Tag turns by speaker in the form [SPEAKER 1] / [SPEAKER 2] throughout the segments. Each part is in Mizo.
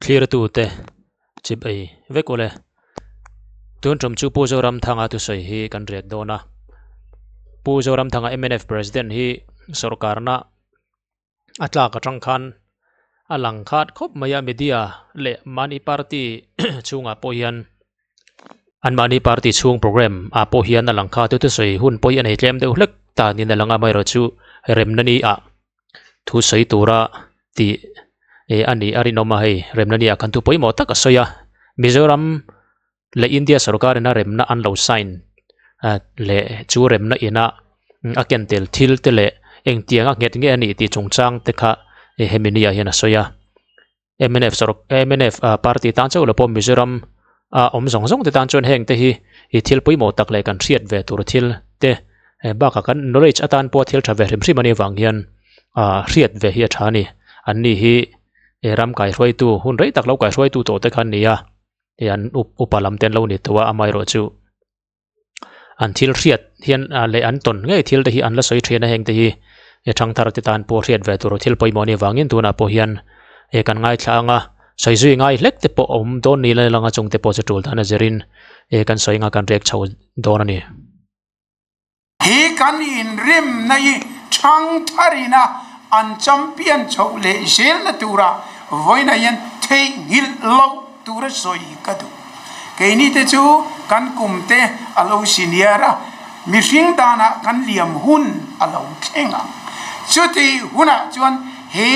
[SPEAKER 1] Thlirtute chip ei vek ule. Tun tum chu Pu Zoramthanga thusawi hi kan riak dawn a. Pu Zoramthanga mnf President hi sawrkarna a tlak atang khan a lang khat khawp mai a media leh mahni party chhungah pawh hian anmahni party chhung program ah pawh hian a lang kha chu thusawi hun pawh hi a nei tlem deuh hlek ta niin a lang a amaherawhchu remna ni ah thu sawi tura tih eh a nih a rinawm a hei remna ni ah khan thu pawimawh tak a sawi a Mizoram leh India sorkar ina remna an lo sign ah leh chu remna ina a ken tel thil te leh engtiang a nghet nge a nih tih chungchang te kha hemi ni ah hian a sawi a. Mnf sawrk mnf ah party tan chauh lo pawh Mizoram a awm zawng zawng te tan chuan heng te hi ih thil pawimawh tak leh kan hriat ve tur thil te bakah kan knowledge atan pawh thil tha ve hrim hrim a nih vang hian ah hriat ve hi a tha a ni an ni hi ram kaihruaitu hun rei tak lo kaihruaitu tawh te kha an ni a ih an upa lam te an lo ni tawh a amaherawhchu. An thil hriat hian leh an tawn ngei thil te hi an la sawi thin a heng te hi he thangthar te tan pawh hriat ve tur thil pawimawh a nih vangin tunah pawh hian he kan ngaithla ang a sawi zui ngai hlek te pawh a awm dawn ni la langa chung te pawh chu tul dan a zirin he kan sawi anga kan rek chho dawn a ni.
[SPEAKER 2] He kan inremna hi thangtharina an champion chhoh leh zelna tura vawiinah hian theihnghilh loh tura sawi ka duh. Keini te chu kan kum te a lo senior a, mihring danah kan liam hun a lo thleng ang. Chuti hunah chuan he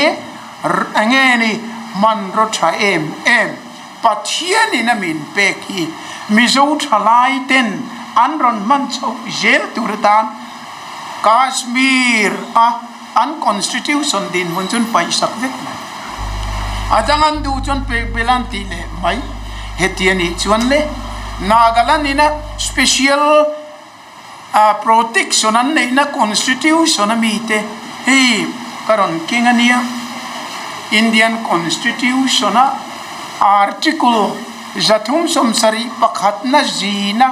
[SPEAKER 2] enge ni hmanraw tha em em Pathianin a min pek hi Mizo thalai ten an rawn hman chhoh zel tur atan Kashmir a an constitution dinhmun chuan paihsak vek mai. A dang an duh chuan pek bel an tih leh mai. Heti a nih chuan le Nagaland ina special protection an neihna constitution a mite hei ka rawn keng a nia. Indian constitution a article 371na zina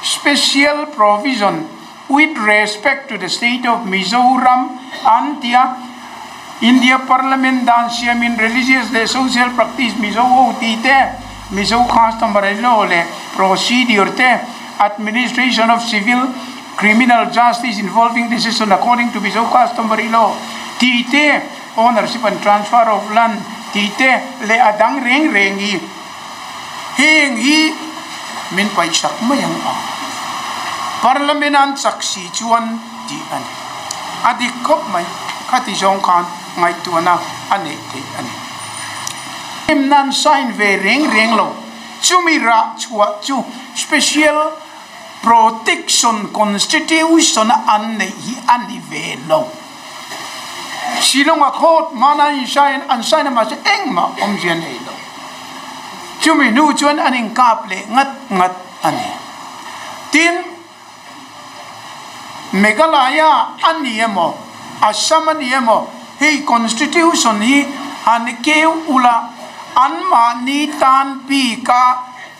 [SPEAKER 2] special provision With respect to the state of Mizoram an tia India Parliament dan siamin religious leh social practice Mizo ho tih te, Mizo customary law leh procedure te, administration of civil, criminal justice involving decision according to Mizo customary law tih te, ownership and transfer of land tih te leh a dang reng reng hi. Heng hi min paihsak mai ang a, Parliament an chak si chuan tih a ni. A dik khawp mai, khati zawng khan ngaihtuahna a neih theih a ni. Hemna an sign ve reng reng lo, chumi rah chhuah chu Special Protection Constitution a an neih hi a ni ve lo. Shillong-a court hmana an insign an sign a mahse engmah awmzia nei lo. Chumi hnu chuan an inkap leh ngat ngat a ni. Tin, Meghalaya a ni emaw, Assam a ni emaw, hei constitution hi han keu ula anmahni tan bika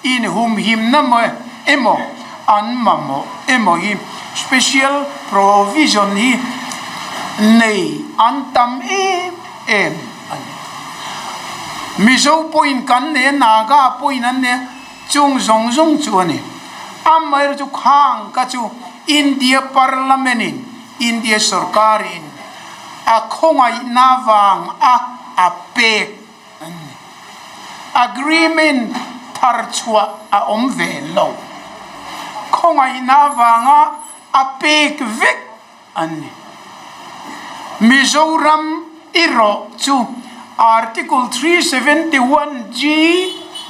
[SPEAKER 2] inhumhimna emaw an mamawh emaw hi special provision hi nei an tam em em a ni. Mizo pawhin kan nei a, Naga pawhin an nei a, chung zawng zawng chu a ni. Amaherawhchu chu khang ka chu India Parliament in, India sorkarin a khawngaihna vang a a pek an ni. Agreement thar chhuah a awm ve lo. Khawngaihna avanga a pek vek an ni. Mizoram erawh chu Article 371G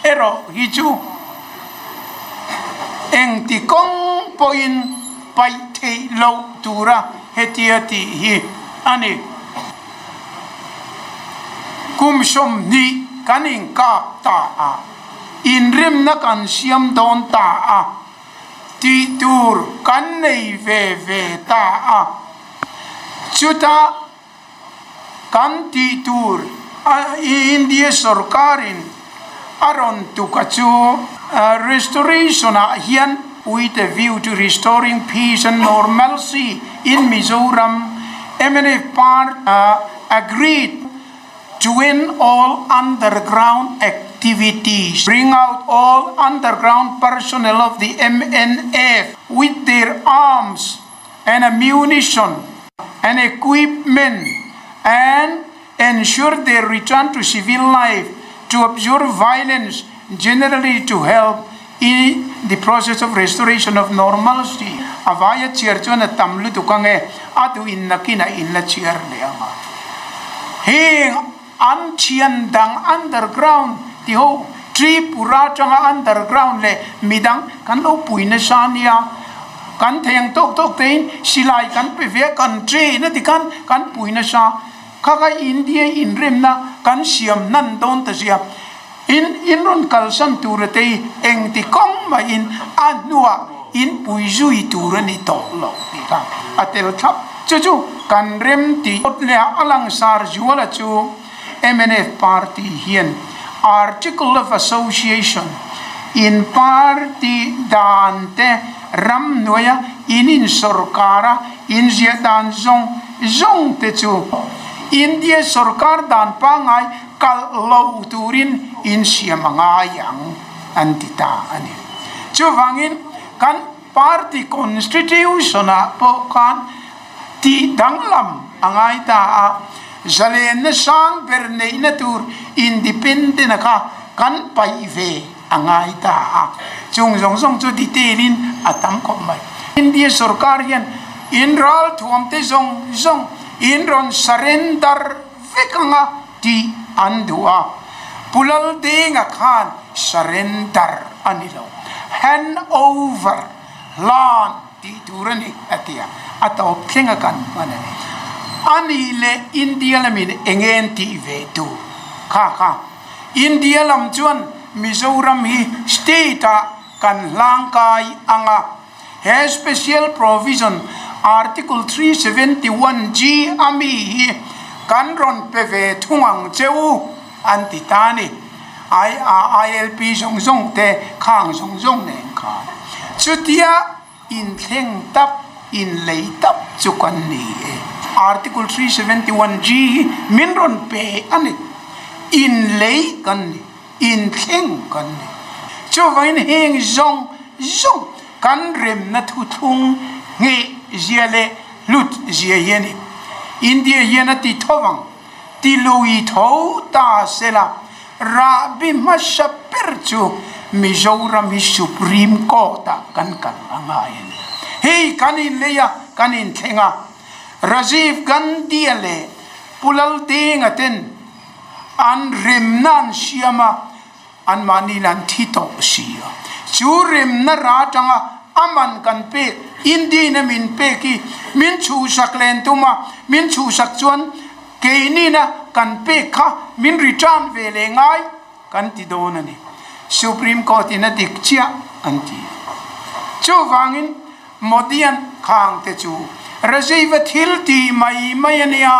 [SPEAKER 2] erawh hi chu engti kawng pawhin paih theih loh tura hetia tih hi a ni. Kum 20 kan inkap ta a, inrimna kan siam dawn ta a, tih tur kan nei ve ve ta a, chutah kan tih tur India sorkarin a rawn tuk a chu restoration ah hian with a view to restoring peace and normalcy in Mizoram, mnf part agreed. To end all underground activities, bring out all underground personnel of the MNF with their arms and ammunition and equipment and ensure their return to civil life, to absorb violence, generally to help in the process of restoration of normalcy. A vaia chhiar chuan a tam lutuk ang e, a duh in nakinah in la chhiar leh ang a. Heng an thian dang underground ti ho Tripura atanga underground leh midang kan lo pui nasa nia. Kan thei ang tawk tawk tein silai kan pe ve a, kan train a ti khan kan pui nasa. Kha kha India inremna kan siam hnan dawn ta zia. In in rawn kalsan tur a tei engti kawng mahin a hnuah in pui zui tur a ni tawh lo tih kha a tel thlap. Chu chu kan rem tih awt leh a langsar zuala chu mnf party hian Article of Association in party dan te ram hnuaia in insawrkar a inziah dan zawng zawng te chu India sawrkar dan pangngai kalh lo turin insiam a ngai ang an ti ta a ni. Chuvangin kan party constitution-ah pawh khan tih danglam a ngai ta a, zalenna sang ber neihna tur independent-a kha kan paih ve a ngai ta a. Chung zawng zawng chu detail-in a tam khawp mai. India sorkar hian in ralthuamte zawng zawng in rawn surrender vek anga tih an duh a, Pu Laldenga khan surrender a ni lo, hand over, hlan tih tur a ni a ti a, a tawp thleng a kan hman a ni. A nih leh India lamin eng en tih ve tur kha kha India lam chuan Mizoram hi state ah kan hlangkai ang a, He Special Provision Article 371G a mi hi kan rawn pe ve thung ang che u, an ti ta a ni. IRILP zawng zawng te khang zawng zawng nen khan chutia inthleng tak, inlei tak chu kan ni e. Article 371G hi min rawn pe a ni. Inlei kan ni. Inthleng kan ni. Chuvangin heng zawng zawng kan remna thuthlung ngheh zia leh hlut zia hi a ni. India hian a ti tho vang, ti lui tho ta sela, rahbi hmasa ber chu Mizoram hi Supreme Court ah kan kal a ngai a ni. Hei kan inlei a, kan inthleng a, Rajiv Gandhi-a leh Pu Laldenga ten An remna an siam a, anmahni in an thi tawh si a. Chu remna ra atanga a man kan pek, India in a min pek hi min chhuhsak len tum a, min chhuhsak chuan keini na kan pek kha min return ve leh ngai kan ti dawn a ni. Supreme Court in a dik chiah an ti. Chuvangin Modian khang te chu Rajiv-a thil tih mai mai a nia,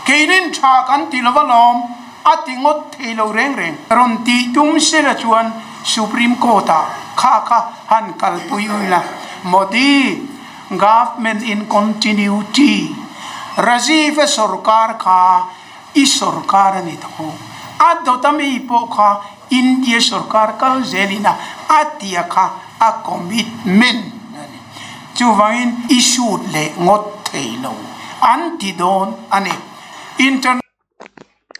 [SPEAKER 2] keinin tha kan ti lo alawm, a ti ngawt thei lo reng reng. Rawn tih tum sela chuan Supreme Court-ah kha kha han kalpui ui la, Modi government in continuity, Rajiv-a sorkar kha i sorkar a ni tho, a dawt ami pawh kha India sorkar kal zelin a a tia kha a commitment a ni. Chuvangin i shoot leh ngawt thei lo an ti dawn a ni. Internet.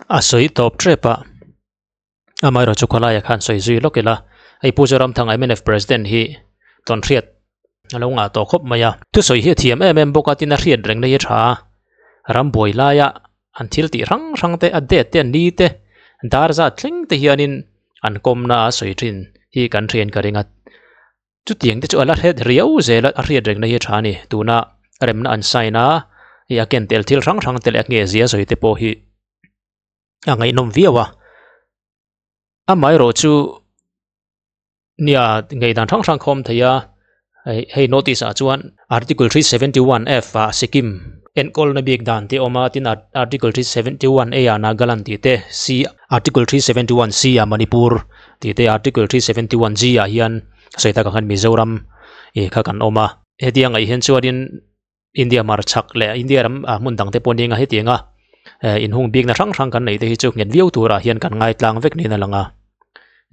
[SPEAKER 1] A sawi tawp tep a, amaherawh chu khawlaiah khan sawi zui lawk ila, hei Pu Zoramthanga mnf President hi tawn hriat a lo ngah tawh khawp mai a. Thusawi hi a thiam em em bawk a, tin a hriat reng na hi a tha a, rambuai laia an thil tih hrang hrang te a date te a ni te dar zat thleng te hianin an kawmna a sawi thin hi kan hriain ka ring a chutiang te chu a la hret riau zel a a hriat reng na hi a tha a ni tuna remna an sign a ih a ken tel thil hrang hrang te leh a nge zia sawi te pawh hi a ngaihnawm viau a amaherawh chu. Nia, ngaihdan hrang hrang khawm thei a, hei notice ah chuan Article 371F ah Sikkim enkawlna bik dan te a awm a, tin Article 371A ah Nagaland tih te, C Article 371C ah Manipur tih te, Article 371G ah hian sawi tak ang khan Mizoram ih kha kan awm a. Hetiang ah hian chuanin India hmarchhak leh India ram ah hmun dang te pawh nia hetiang a. In hung bikna hrang hrang kan neih te hi chu nghet viau turah hian kan ngai tlang vek niin a lang a.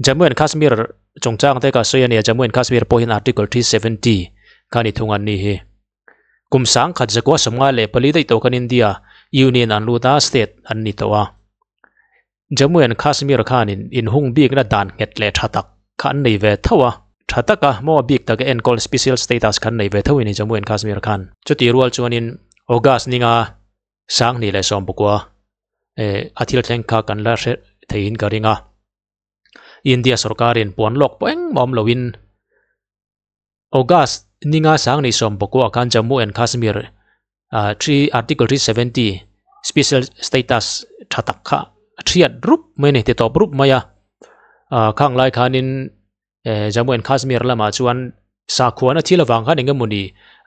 [SPEAKER 1] Jammu and Kashmir chungchang te ka sawi a nia, Jammu and Kashmir pawh hian Article 370 kha ni thung an ni hi. Kum 1954 daih tawh khan India Union an lut a, state an ni tawh a. Jammu and Kashmir khanin inhung bikna dan nghet leh tha tak kha an nei ve tho a, tha taka maw a bik taka enkawl special status kha an nei ve tho a ni Jammu and Kashmir khan. Chutih rual chuanin August ninga 2019 eh a thil thleng kha kan la hre theihin ka ring a. India sorkarin puan lawk pawh engmah awm loin August ninga 2019 khan Jammu and Kashmir ah three article 370 special status tha tak kha a thiat rup mai a ni ti tawp rup mai a ah khang lai khanin eh Jammu and Kashmir lamah chuan sakhuana thil avang khan eng emawni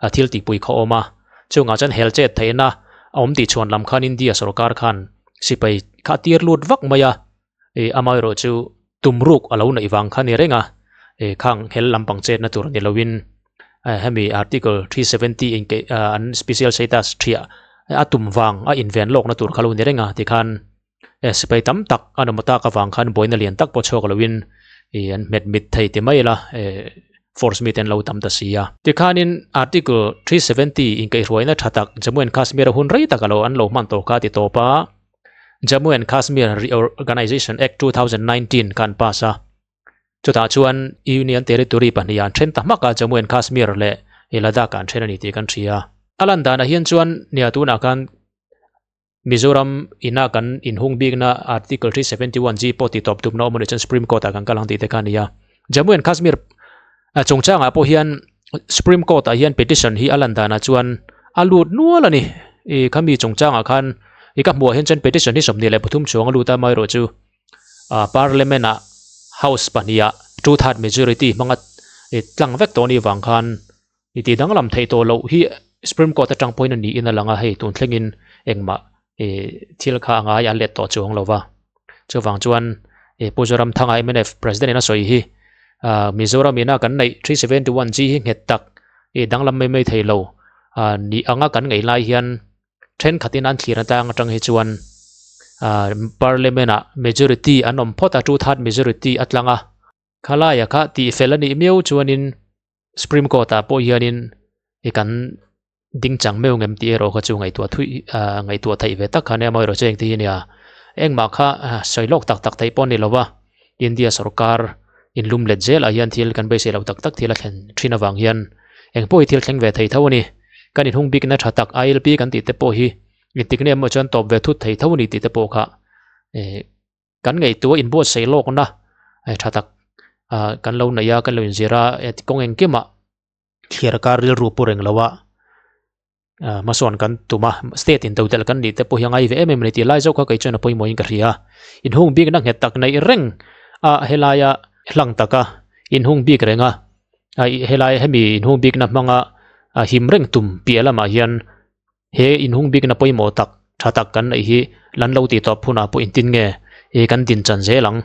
[SPEAKER 1] a thil tihpui kha a awm a chungah chuan hel chet theihna a awm tih chhuan lam khan India sorkar khan sipai kha a tir lut vak mai a ih amaherawh chu tum ruk a lo neih vang kha a ni reng a ih khang hel lampang chetna tur ni loin hemi article 370 inkeih an special status thiah a tum vang a inven lawkna tur kha lo ni reng a tikhan sipai tam tak an awm tak avang khan buaina lian tak pawh chhuak loin ih an hmet mit thei ti mai ila eh force mi te an lo tam ta si a. Tikhanin article 370 inkaihhruaina tha tak Jammu and Kashmir a hun rei tak alo an lo hman tawh kha a ti tawp a. Jammu and Kashmir Reorganisation Act 2019 kha an pass a, chutah chuan Union Territory pahnih ah an then ta hmak a, Jammu and Kashmir leh Ladakh ah an then a ni tih kan hria. A lan danah hian chuan nia tunah khan Mizoram ina kan inhung bikna Article 371 G pawh titawp tumna awm a nih chuan Supreme Court ah kan kal ang tih te kha a ni a. Jammu and Kashmir chungchangah pawh hian Supreme Court ah hian petition hi a lan danah chuan a lut nual a ni. Ih khami chungchangah khan ih ka hmuh ah hian chuan petition hi 23 chuang a lut a, amaherawhchu ah Parliament ah House pahnih ah two third majority hmanga ih tlang vek tawh a nih vang khan ih tih danglam theih tawh loh hi Supreme Court atang pawhin a niin a lang a, hei tun thlengin engmah ih thil kha a ngai a let tawh chuang lo va. Chuvang chuan ih Pu Zoramthanga mnf President in a sawi hi ah Mizoram ina kan neih 371 G hi nghet tak ih danglam mai mai thei lo ah nih anga kan ngaih lai hian thenkhatin an thlir atang atang hi chuan ah Parliament ah majority an awm phawt a, two third majority a tlang a, khalaia kha tih fel a nih miau chuanin Supreme Court ah pawh hianin i kan ding chang meuh ngem tih erawh kha chu ngaihtuah thui ah ngaihtuah theih ve tak kha nia amaherawh chu engti hi nia engmah kha sawi lawk tak tak theih pawh a ni lo va India sorkar inlum let zelah hian thil kan beisei lo tak tak thil a thlen thin avang hian eng pawh hi thil thleng ve thei tho a ni kan inhung bikna tha tak ILP kan tih te pawh hi intik na emaw chuan tawp ve thut thei tho a ni tih te pawh kha eh Kan ngaihtuah inbuatsaih lawkna tha tak kan lo neih a, kan lo inzir a, kawng engkimah thliar kar rilru pu reng lo a, hmasawn kan tum a, state in total kan nih te pawh hi a ngai ve em em a ni tih lai zawk kha kei chuan a pawimawhin ka hria. Inhung bikna nghet tak neih reng a helaia hlang taka inhung bik reng a, helai hemi inhung bikna hmanga him reng tum piah lamah hian He inhung bikna pawimawh tak tha tak kan neih hi lan lo tih tawp hunah pawh intin nge i kan din chan zel ang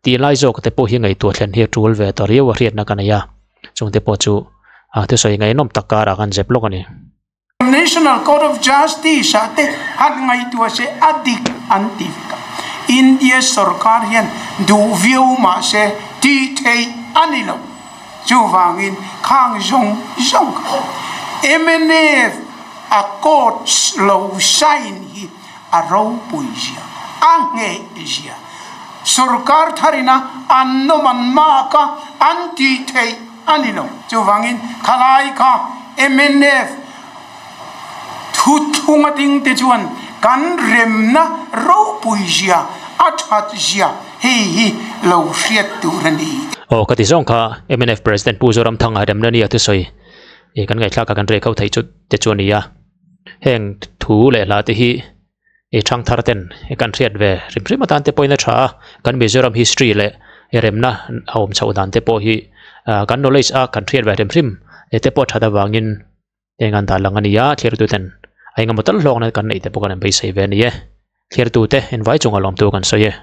[SPEAKER 1] tih lai zawk te pawh hi ngaihtuah thlen hi a tul ve ta riau a hriatna ka nei a, chung te pawh chu a thusawi ngaihnawm tak karah kan zep lawk a ni.
[SPEAKER 2] National Court of Justice ah te han ngaihtuah se a dik an ti vek a, India sorkar hian duh viau mah se tih theih a ni lo. Chuvangin khang zawng zawng kha mnf a court lo sign hi a ropui zia, a ngheh zia. Sorkar tharina an nawm an mak a, an tih theih a ni lo. Chuvangin khalai kha mnf thuthlung a ding te chuan kan remna ropui zia, a that zia hei hi lo hriat tur a ni.
[SPEAKER 1] Aw ka ti zawng kha mnf President Pu Zoramthanga remna nia thusawi ih kan ngaihthlak a kan reh khauh theih chu te chu a ni a, heng thu leh hla te hi ih thangthar ten kan hriat ve hrim hrim atan te pawhin a tha a, kan Mizoram history leh remna a awm chhoh dan te pawh hi kan knowledge a kan hriat ve hrim hrim te pawh a that avangin Eng an dah lang a ni a, thlertuten a engemaw tal hlawkna kan neih te pawh kan inbeisei ve a ni e. Thlertute invai chunga lawmtu kan sawi e.